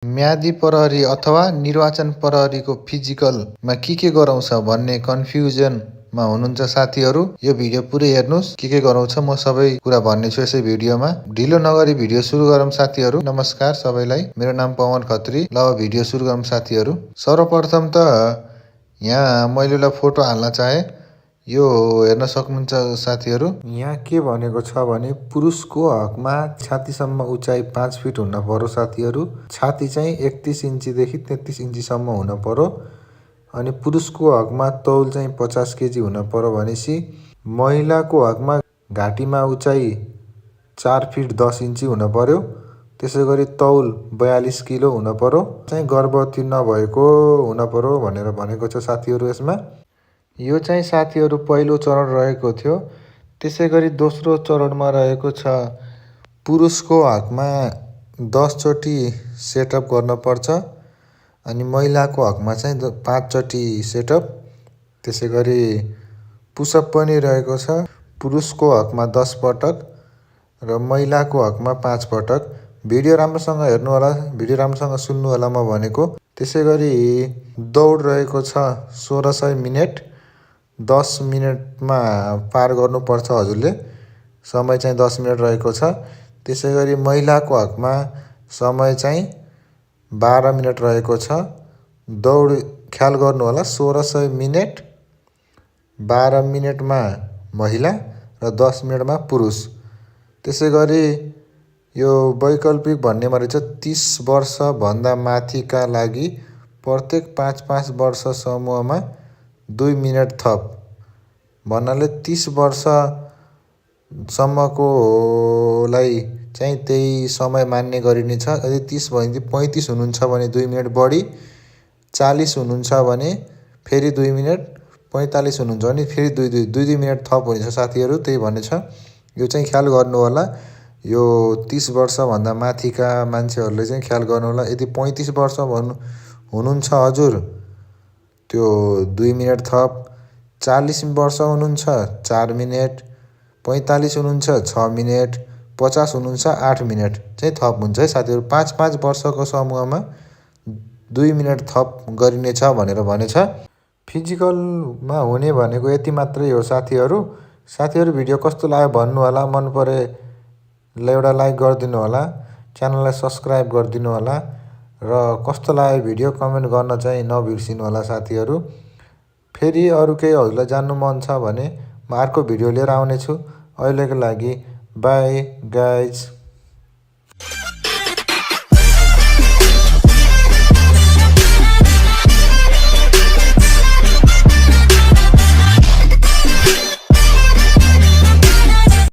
म्यादी प्रहरी अथवा निर्वाचन प्रहरीको फिजिकलमा के गराउँछ भन्ने कन्फ्युजनमा हुनुहुन्छ साथीहरू। यो भिडियो पुरै हेर्नुहोस्, के गराउँछ म सबै कुरा भन्नेछु यसै भिडियोमा। ढिलो नगरी भिडियो सुरु गरौँ साथीहरू। नमस्कार सबैलाई, मेरो नाम पवन खत्री। ल भिडियो सुरु गरौँ साथीहरू। सर्वप्रथम त यहाँ मैले एउटा फोटो हाल्न चाहे, यो हेर्न सक्नुहुन्छ साथीहरू। यहाँ के भनेको छ भने पुरुषको हकमा छातीसम्म उचाइ 5 फिट हुन पर्यो साथीहरू। छाती चाहिँ 31 इन्चीदेखि 33 इन्चीसम्म हुन पर्यो। अनि पुरुषको हकमा तौल चाहिँ 50 केजी हुन पर्यो भनेपछि महिलाको हकमा घाँटीमा उचाइ 4 फिट 10 इन्ची हुन पर्यो। त्यसै गरी तौल 42 किलो हुन पर्यो। चाहिँ गर्भवती नभएको हुन पर्यो भनेर भनेको छ साथीहरू। यसमा यो चाहिँ साथीहरू पहिलो चरण रहेको थियो। त्यसै गरी दोस्रो चरणमा रहेको छ पुरुषको हकमा 10 चोटि सेटअप गर्नुपर्छ अनि महिलाको हकमा चाहिँ 5 चोटि सेटअप। त्यसै गरी पुसअप पनि रहेको छ, पुरुषको हकमा 10 पटक र महिलाको हकमा 5 पटक। भिडियो राम्रोसँग हेर्नु होला, भिडियो राम्रोसँग सुन्नु होला म भनेको। त्यसै गरी दौड रहेको छ 1600 मिनेट। 10 मिनेटमा पार गर्नुपर्छ हजुरले। समय चाहिँ 10 मिनेट रहेको छ। त्यसै गरी महिलाको हकमा समय चाहिँ 12 मिनेट रहेको छ। दौड ख्याल गर्नु होला, 1600 मिनेट, 12 मिनेटमा महिला र 10 मिनेटमा पुरुष। त्यसै गरी यो वैकल्पिक भन्नेमा रहेछ 30 वर्षभन्दा माथिका लागि प्रत्येक 5-5 वर्ष समूहमा 2 मिनेट थप। भन्नाले 30 वर्षसम्मकोलाई चाहिँ त्यही समय मान्ने गरिनेछ। यदि 30 भने 35 हुनुहुन्छ भने 2 मिनेट बढी, 40 हुनुहुन्छ भने फेरि 2 मिनेट, 45 हुनुहुन्छ भने फेरि 2 मिनेट थप हुनेछ साथीहरू। त्यही भनेछ। यो चाहिँ ख्याल गर्नु होला। यो 30 वर्षभन्दा माथिका मान्छेहरूले चाहिँ ख्याल गर्नु होला। यदि 35 वर्ष हुनुहुन्छ हजुर, त्यो 2 मिनेट थप। 40 वर्ष हुनुहुन्छ 4 मिनेट, 45 हुनुहुन्छ 6 मिनेट, 50 हुनुहुन्छ 8 मिनेट चाहिँ थप हुन्छ है साथीहरू। 5-5 वर्षको समूहमा 2 मिनेट थप गरिनेछ भनेर भनेछ। फिजिकलमा हुने भनेको यति मात्रै हो साथीहरू। साथीहरू भिडियो कस्तो लाग्यो भन्नु होला। मन परे एउटा लाइक गरिदिनु होला, च्यानललाई सब्सक्राइब गरिदिनु होला र कस्तो लाग्यो भिडियो कमेन्ट गर्न चाहिँ नबिर्सिनु होला साथीहरू। फेरि अरू केही हजुरलाई जान्नु मन छ भने म अर्को भिडियो लिएर आउनेछु। अहिलेको लागि बाई गाइज।